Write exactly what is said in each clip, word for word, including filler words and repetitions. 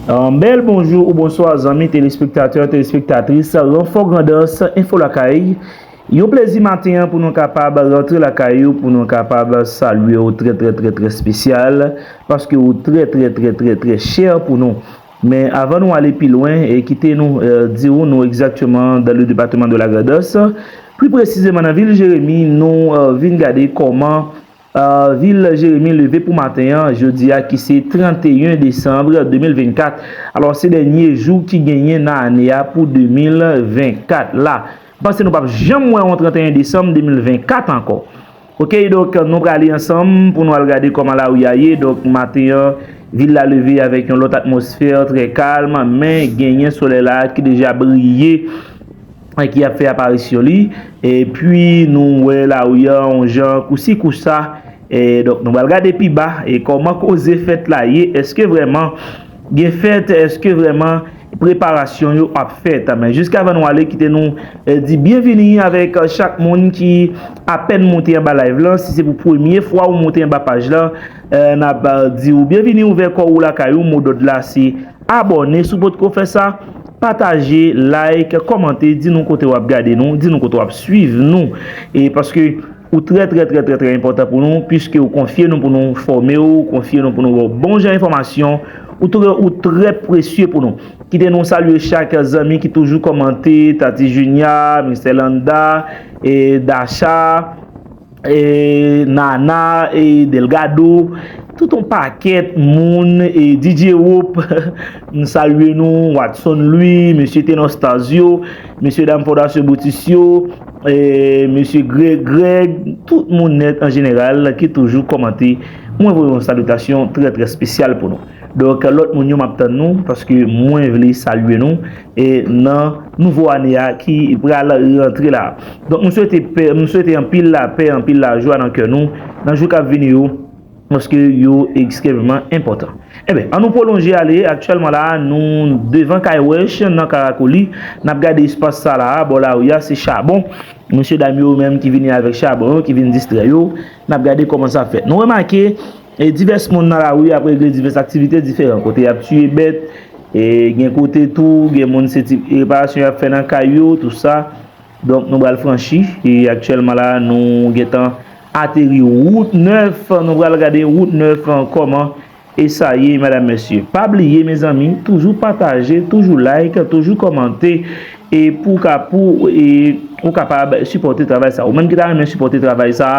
Yon bèl bonjou ou bonswa, zanmi telespektatè, telespektatris Ranfò Grandans Enfo Lakay. Yon plezi maten an pou nou kapab rantre lakay ou, pou nou kapab salye w trè, trè, trè, trè espesyal, paske ou trè, trè, trè, trè, trè chè pou nou. Men avan nou ale pi lwen, e kite nou, e, di w nou egzakteman dans le département de la Grand'Anse, pli presizeman nan vil Jeremi, nou, e, vin gade kòman, e, vil Jeremi leve pou maten an, jodi a ki se trannteyen desanm de mil vennkat. Alò, se dènye jou ki genyen nan ane a pou de mil vennkat la. M panse nou p ap janm wè yon trannteyen desanm de mil vennkat ankò. Oke, donk, nou prale ansanm pou nou al gade kòman lari a ye. Donk, maten an, vil la leve avèk yon lòt atmosfè trè kalm, men genyen solèy la ki deja briye, ki ap fè aparisyon li. Epi, nou wè lari a yon jan kousi kousa. E, donk, nou pral gade pi ba, e kòman koze fèt la ye. Èske vrèman gen fèt? Èske vrèman preparasyon yo ap fèt? Men jiskavan nou ale, kite nou, e, di byenvini avèk, e, chak moun ki apèn monte anba live lan. Si se pou premye fwa ou monte anba paj lan, e, n ap, e, di w byenvini, ouvè kò w lakay ou. Modòd la se abòne si w potko fè sa, pataje, like, kòmante, di nou kote w ap gade nou, di nou kote w ap swiv nou. E paske ou trè, trè, trè, trè, trè enpòtan pou nou, piske ou konfye nou pou nou fòme w, ou konfye nou pou nou ba w bon jan enfòmasyon, ou trè, ou trè presye pou nou. Kite nou salye chak zanmi ki toujou kòmante, Tati Junia, Mistè Landa, e Dacha, e Nana, e Delgado, tout yon pakèt moun, e D J Hope, m salye nou, Watson Louis, mesye Tenor Stasio, mesye dam Fondasyon Brutus yo, e mesye Greg Greg, tout moun nèt an jeneral ki toujou kòmante, mwen voye yon salitasyon trè, trè espesyal pou nou. Donk, lòt moun yo, m ap tann nou, paske mwen vle salye nou, e nan nouvo ane a ki pral rantre la. Donk, m swete pè, m swete anpil lapè, anpil lajwa nan kè nou, nan jou k ap vini yo, paske yo ekstrèmman enpòtan. Enben, an nou pwolonje ale, aktyèlman la, nou devan kay Wèch, nan Karakoli, n ap gade espas sa la, bò lari a, se chabon. Mesye dam yo menm ki vini avèk chabon yo, ki vin distrè yo, n ap gade kòman sa fèt. Nou remake, e divès moun nan lari ap regle divès aktivite diferan. Kote y ap tiye bèt, e gen kote tou, gen moun se ti reparasyon y ap fè nan kay yo, tou sa. Donk, nou pral franchi. E aktyèlman la, nou gentan ateri wout nèf. Nou pral gade wout nèf an kòman e sa ye, medam, mesye. Pa bliye, mezanmi, toujou pataje, toujou like, toujou kòmante. E pou ka, pou, e ou kapab sipòte travay sa. Ou menm ki ta renmen sipòte travay sa,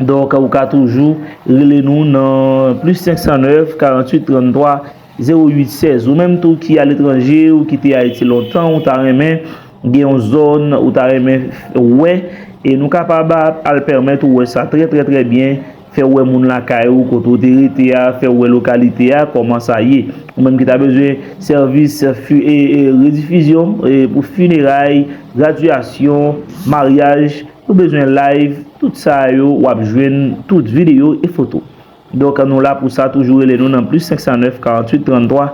donk, ou ka toujou rele nou nan plis senk san nèf, karanntuit tranntwa, zewo uit sèz. Ou menm tou ki aletranje, ou kite Ayiti lontan, ou ta renmen gen yon zòn, ou ta renmen wè, e nou kapab al pèmèt ou wè sa trè, trè, trè byen, fè w wè moun lakay ou, kote w te rete a, fè w wè lokalite a, kòman sa ye. Ou menm ki ta bezwen sèvis fi-, e, e, redifizyon, e, pou fineray, gradyasyon, maryaj, ou bezwen live, tout sa yo, w ap jwenn tout videyo e foto. Donk, nou la pou sa, toujou rele nou nan plis senk san nèf, karanntuit tranntwa,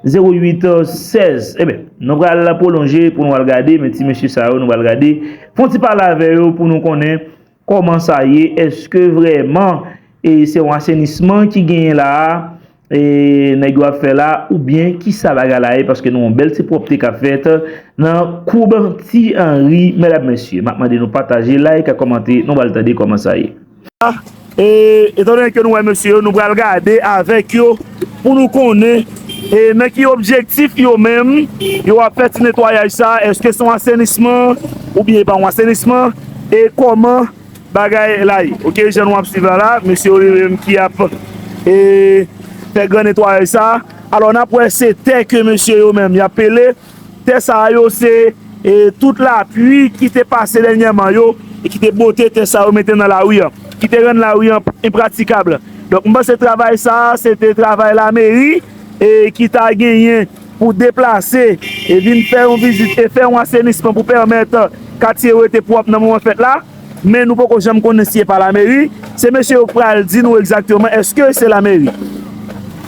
zewo uit sèz. Enben, nou pral pwolonje pou nou al gade, men ti mesye sa yo, nou pral gade, fè yon ti pale avè yo pou nou konnen kòman sa ye, èske vrèman, e se yon asenisman ki genyen la a, e nèg yo ap fè la, oubyen kisa bagay la ye, paske nou yon bèl ti pwòpte k ap fèt nan koub Ti Anri, medam, mesye. M ap mande nou pataje, like, kòmante, nou pral tande kòman sa ye. E, etandone ke nou wè mesye yo, nou pral gade avèk yo pou nou konnen, e, nan ki objektif yo menm yo ap fè ti netwayaj sa, èske se yon asenisman oubyen e pa yon asenisman, e kòman bagay la ye. Oke, jan nou ap swiv la la, mesye yo li menm ki ap, e, fè gran netwayaj sa. Alò, n ap wè se tè ke mesye yo menm y ap pele. Tè sa yo se, e, tout lapli ki te pase dènyèman yo e ki te bote tè sa yo mete nan lari an, ki te rann lari an enpratikab. Donk, m panse travay sa a, se te travay lameri, e, ki ta genyen pou deplase e vin fè yon vizit e fè yon asenisman pou pèmèt katye yo rete pwòp nan moman fèt la. Men nou poko janm konnen si e pa lameri. Se mesye yo k pral di nou egzakteman èske se lameri.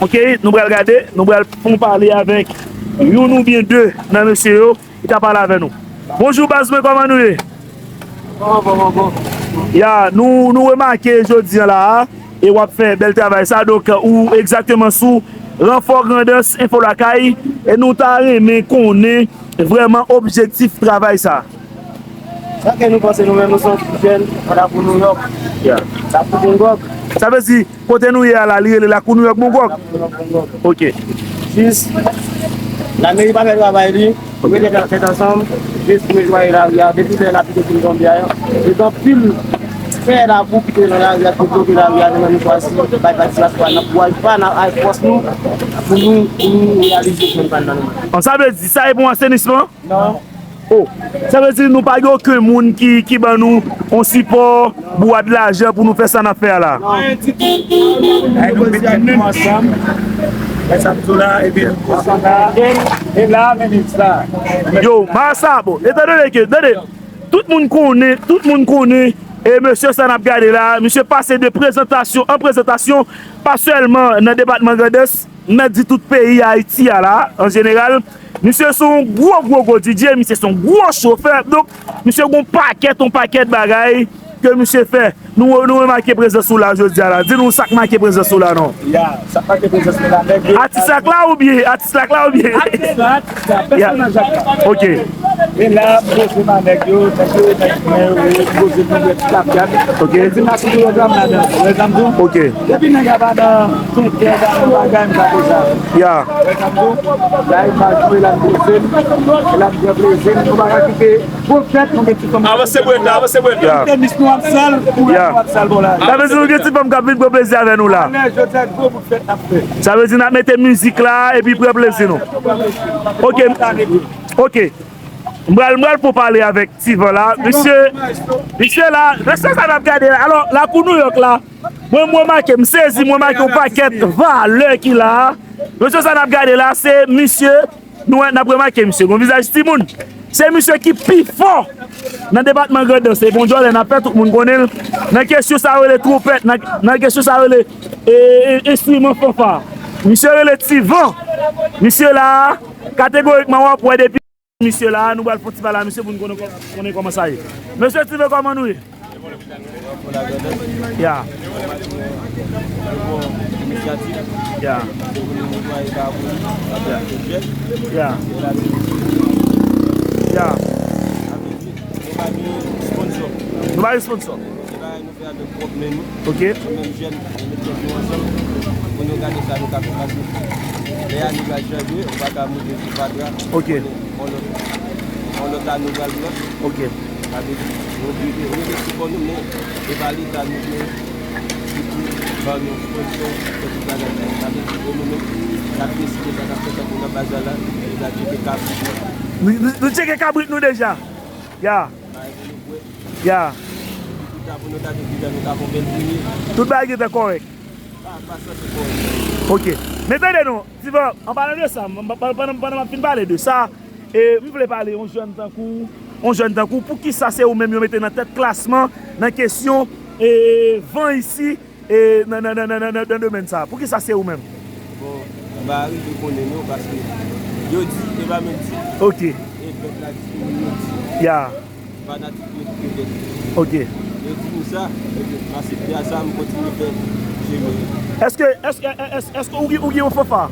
Oke, nou pral gade, nou pral fè yon pale avèk youn oubyen de nan mesye yo ki ta pale avè nou. Bonjou baz mwen, kòman nou ye? Bon, bon, bon, bon. Ya, nou, nou remake jodi an la a, e w ap fè bèl travay sa, donk ou egzakteman sou Ranfò Grandans, Enfo Lakay, e nou ta renmen konnen vrèman objektif travay sa. Sa ke nou panse nou menm, nou se yon ti jèn, fò n ap pou Nouyòk. Yeah. N ap pou Bongòk. Sa vle di, kote nou ye a la, li rele Lakou Nouyòk Bongòk? Lakou Nouyòk Bongòk. Ok. Jis, lameri pa fè travay li, nou mete tèt ansanm, jis pou netwaye lari a, depi lè lapli te fin tonbe a, yo gen anpil fè labou ki te nan lari a, ki bloke lari a, nou menm nou chwazi bay patisipasyon pa n, ankouraje pa n, al fòs nou, pou nou, pou nou reyalize jèn pa n nan nou menm. An, sa vle di, sa e pou asenisman? Non. Oh, sa vle di nou pa gen okenn moun ki, ki ban nou yon sipò, bwat lajan pou nou fè sa n ap fè a la? Non. Ay, nou met tèt nou ansanm. Fè sa m di w la, epi nou konsantre. E la, men sa. Yo, Marasa, bon, etan done ke, tande, tout moun konnen, tout moun konnen, e mesye sa n ap gade la, misye pase de prezantasyon an prezantasyon, pa sèlman nan depatman Grandans, m mèt di tout peyi Ayiti a la, an jeneral. Misye se yon gwo, gwo, gwo D J, misye se yon gwo chofè. Donk, misye gen yon pakèt, yon pakèt bagay ke misye fè. Nou, nou remake prezans ou la jodi a la. Di nou sa k make prezans ou la, non? Ya, sa k make prezans mwen la, nèg yo. Atis la k la oubyen? Atis la k la oubyen? Atis la, atis la, pèsonaj la k la. Ok. E la, m poze m a nèg yo, nèg yo, nèg mwen yo, m poze m nan ti lapyat. Ok. Di m a sou pwogram la, dan, wè sa m di w? Ok. Depi nèg la pa nan fè kè, pa nan bagay, m ka fè sa. Ya. Wè sa m di w? La, e pa jwe, la, m poze m, la, m pran plezi m, nou pa ka kite pwofèt, nou gen ti fanm. Avanse, Brenda, avanse, Brenda. Ya. Tenis nou ap sal, koulè nou ap sal, bon, la. Sa vle di nou gen ti fanm k ap vin pran plezi avè nou la. Alè, jodi a, gwo bout fèt n ap fè. Sa vle di n ap mete mizik la, epi pran plezi nou. Ok. Ok. M pral, m pral pou pale avèk Tivan la. Misye, misye la, mesye sa n ap gade la. Alò, Lakou Nouyòk la, mwen, mwen make, m sezi, mwen make yon pakèt valè ki la. Mesye sa n ap gade la, se misye, nou wè, n ap remake misye, gon vizaj timoun. Se misye ki pi fò nan depatman Grandans, se bon djòlè, n ap fè tout moun konnen l. Nan kesyon sa rele twonpèt, nan, nan kesyon sa rele, e, e, enstriman fanfa. Misye rele Tivan. Misye la, kategorikman, w ap wè depi misye la, nou pral fè yon ti pale a misye pou n konnen kò-, konnen kòman sa ye. Mesye Tivan, kòman nou ye? Ya. Ya. Ya. Ya. Nou pa gen sponsò. Nou pa gen sponsò. Fè avèk pwòp men nou. Ok. Nou menm jèn, nou met tèt nou ansanm pou nou gade sa nou ka fè, paske lè a nou pral chanje, ou pa ka moute sou fatra. Ok. Yon lòt, yon lòt a nou pral pran. Ok. Sa vle di, nou oblije rete sou kò nou, men e pa Leta nou gen ki pou ban nou sponsò, fè tout bagay sa yo. Sa vle di, pou nou menm, n ap deside sa n ap fè, tankou nan baz la la, nou ka tcheke kabrit nou. Nou, nou, nou tcheke kabrit nou deja. Ya. Bagay pou nou bwè. Ya. Epi pita pou nou gade kijan nou ka fè yon bèl premye. Tout bagay gentan kòrèk. Pa, pa sanse kòrèk. Ok. Men tande non, Tivan, an palan de sa, m, m, pandan, pandan m ap fin pale de sa, e, m vle pale yon jèn tankou, yon jèn tankou, poukisa se ou menm yo mete nan tèt klasman, nan kesyon, e, van isi, e, nan, nan domèn sa? Poukisa se ou menm? Bon, m pa rive konnen non, paske yo di, e pa menm di. Ok. E pèp la di, moun yo di. Ya. Fanatik yo di petèt. Ok. Yo di nou sa, ebyen, m aksepte a sa, m kontinye fè chemen. Èske, èske, èske, èske ou gen, ou gen yon fanfa?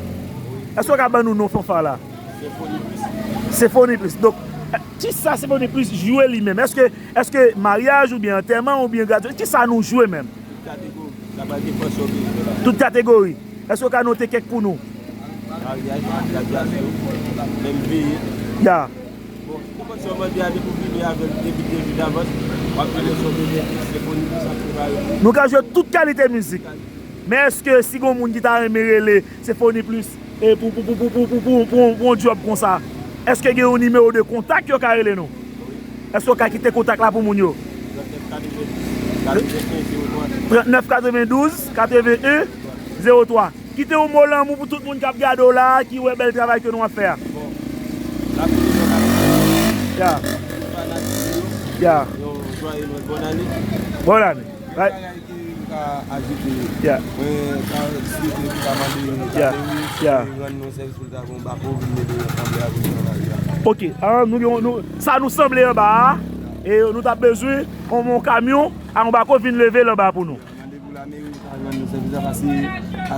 Wi. Èske w ka ban nou non fanfa la? Senfoni Plis. Senfoni Plis. Donk, eh, kisa Senfoni Plis jwe li menm? Èske, èske maryaj oubyen antèman oubyen gradyasyon? Kisa nou jwe menm? Tout kategori. Sa pral depann sa w bezwen la. Tout kategori. Èske w ka note kèk pou nou? Maryaj, gradyasyon, menm veye. Ya. Bon, nenpòt sa w mande a, depi w vini avè l, depi de jou davans, w ap jwenn sa w bezwen, senfoni pou sa prepare pou ou. Nou ka jwe tout kalite mizik. Men èske si gon moun ki ta renmen rele Senfoni Plis, e pou, pou, pou yon djòb konsa, èske gen yon nimewo de kontak yo ka rele nou? Èske w ka kite kontak la pou moun yo? Trannèf katrevendouz, katrevenn en, zewo twa. Kite yon mo lanmou pou tout moun k ap gade w la, ki wè bèl travay ke nou ap fè a. Bon, n ap fini nan kati. Ya. Fanatik yo. Ya. Yon jwaye Nwèl, bòn ane. Bòn ane. Right. Yon bagay ke m ka ajoute. Ya. Mwen ta swete, m ta mande Lameri si li rann nou sèvis pou l ta gen yon bafo, vin mete ansanm avè nou nan lari a. Ok, ah, nou gen, nou, sa nou sanble anba a, e nou t ap bezwen yon, yon kamyon ak yon bafo vin leve l anba pou nou. Mande pou Lameri ta rann nou sèvis la, paske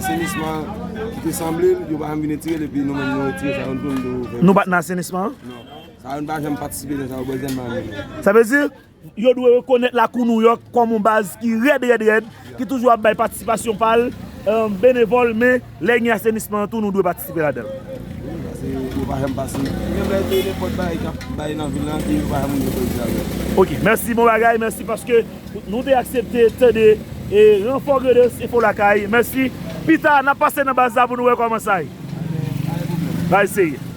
asenisman Ki te sanble l, yo pa janm vin retire l, epi nou menm nou retire sa, nou tou nou fè. Nou pa t nan asenisman an? Non. Sa yo, nou pa janm patisipe nan sa yo, bwè zèn pa menm. Sa vle di, yo dwe rekonèt lakou Nouyòk kòm yon baz ki rèd, rèd, rèd, ki toujou ap bay patisipasyon pa l, eh, benevòl, men lè gen asenisman an tou, nou dwe patisipe ladan l. Wi, paske yo pa janm pase. Menm lè te nenpòt bagay k ap bay nan vil lan, yo pa janm rekonèt sa yo. Ok, mèsi, bon bagay, mèsi paske nou te aksepte tande e ranfò Gredens Enfo Lakay. Mèsi. Pita, n ap pase nan baz la pou nou wè kòman sa ye. Bagay serye.